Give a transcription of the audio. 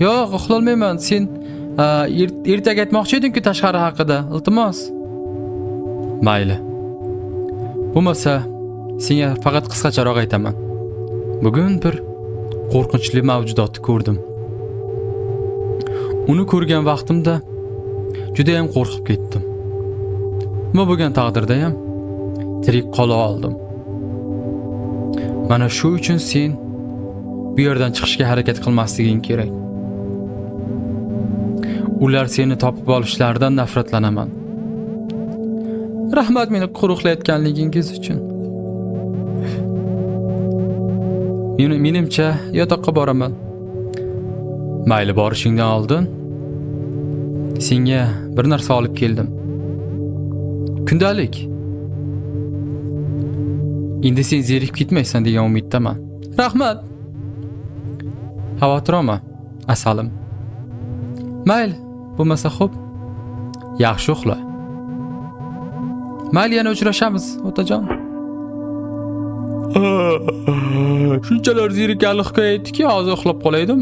Yo'q, uxlolmayman. Sen ertaga aytmoqchi eding-ku tashqari haqida. Iltimos. Mayli. Bo'lmasa, senga faqat qisqacharoq aytaman. Bugun bir qo'rqinchli mavjudotni ko'rdim. Uni ko'rgan vaqtimda juda ham qo'rqib ketdim. Nima bo'lgan taqdirda ham tirik qola oldim. Mana shu uchun sen bu yerdan chiqishga harakat qilmasliging kerak. Ular seni topib olishlaridan nafratlanaman. Rahmat meni qo'riqlayotganligingiz uchun. Menimcha yotoqqa boraman. Mayli, borishingdan oldin senga bir narsa olib keldim. Kundalik. Endi sen zerikib ketmaysan degan umiddaman. Rahmat. Xavotir olma, asalim. Mayli, bo'lmasa xo'p. Yaxshi uxla. Mayli, yana uchrashamiz, otajon. Shunchalar zerikarli hikoya aytdiki, hozir uxlab qolaydim.